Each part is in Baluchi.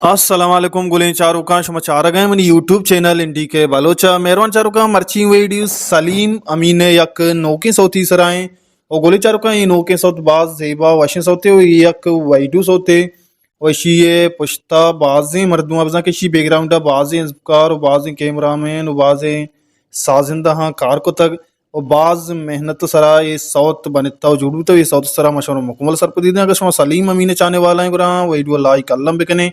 السلام علیکم گلیں چاروکاں، شما چارگ ءَ منی یوٹیوب چینل این ڈی کے بلوچ ءَ۔ مہروان چاروکاں، مرچی ویڈیو سلیم امین ءِ یک نوکیں سوتی سرا ایں۔ او گلیں چاروکاں، اے نوکیں سوت باز زیبا وشیں سوتے او یک ویڈیو سوتے۔ او ایشی ءِ پشتا بازیں مردم ءَ، بزاں کہ ایشی بیک گراؤنڈ ءَ بازیں ازمکار او بازیں کیمرہ مین او بازیں سازندہاں کار کتگ۔ و باز محنت سرا اے سوت بنتا و جوڑ بوتا۔ اے سوت سرا ما شما مکمل سرپدی دیں۔ اگر شما سلیم امین چاہنے والا ہیں گڑا ویڈیو لائک الم بکنے،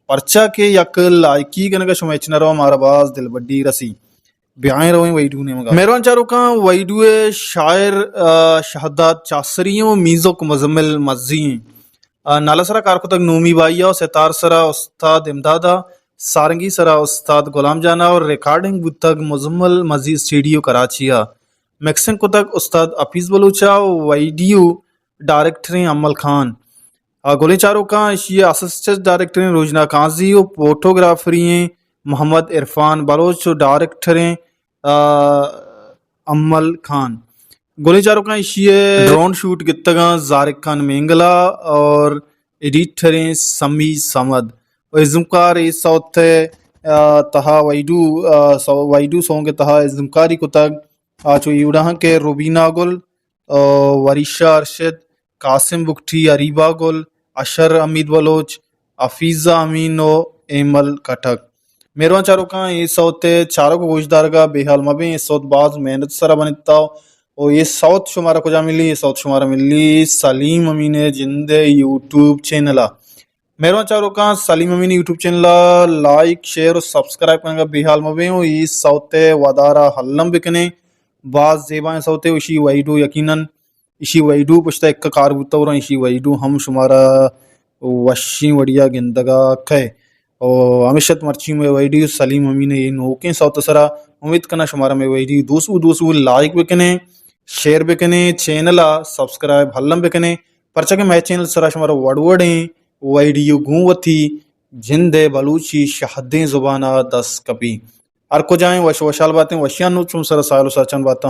پرچا کہ یک لائکی کنگا شما اچ نہ رو، مارا باز دل بڈی رسی۔ بیائیں رویں ویڈیو نیمگا۔ مہروان چاروکاں، ویڈیو شاعر، آ، شہداد چاسری ہیں و میوزک مزمل مزی ہیں۔ آ، نالہ سرا کار کتگ نومی بائی ءَ، ستار سرا استاد امداد ءَ، سارنگی سرا استاد غلام جان ءَ اور ریکارڈنگ بوتگ مزمل مزی اسٹوڈیو کراچی ءَ۔ مکسنگ کتگ استاد حفیظ بلوچ ءَ، ویڈیو ڈائریکٹریں امل خان۔ آ، گلیں چاروکاں، ایشی ءِ اسسٹنٹ ڈائریکٹریں روزنا قاضی و فوٹوگرافری ہیں محمد عرفان بلوچ و ڈائریکٹریں آ، امل خان۔ گلیں چاروکاں، ایشی ءَ ڈرون شوٹ گتگاں زارق خان مینگلا اور ایڈیٹریں سمی سمد۔ و ازمکار اے سوت ءِ، آ، تہا ویڈیو، آ، سو-، ویڈیو سونگ ءِ تہا ازمکاری کتگ۔ آ، چو ایوڑا ہاں کہ روبینا گل، آ، وریشا ارشد، قاسم بگٹی، اریبا گل، اشر حمید بلوچ، حفیظہ امین و ایمل کٹک۔ مہروان چاروکاں، اے سوت ءِ چارگ و گوشدارگا بے حال مبیں۔ اے سوت باز محنت سرا بنتا و اے سوت شمارا کجا ملی؟ اے سوت شمارا ملی سلیم امین ءِ جند ءِ یوٹیوب چینل ءَ۔ مہروان چاروکاں، سلیم امین یوٹیوب چینل ءَ لائک، شیئر و سبسکرائب کنگا بے حال مبیں و اے سوت ءِ ودارا الم بکنیں۔ باز زیبائیں سوتے و اشی ویڈیو یقیناً ایشی ویڈیو پشتا یک کار بوتا اور ایشی ویڈیو ہم شمارا وشیں وڑیا گندگا کئے۔ او ہمیشہ مرچی مئے ویڈیو سلیم امین ءِ اے نوکیں سوت سرا۔ امید کناں شمارا مئے ویڈیو دوست بو، دوست بو لائک بکنے، شیئر بکنے، چینل ءَ سبسکرائب الم بکنے، پرچا کہ مئے چینل سرا شمارا وڑ وڑیں ویڈیو گوں وتی جند ءِ بلوچی شہدیں زبان ءَ دست کپی۔ ہر کجائیں وش وشحال باتیں، وشیاں نوں چم سرا ساہل و ساچان باتاں۔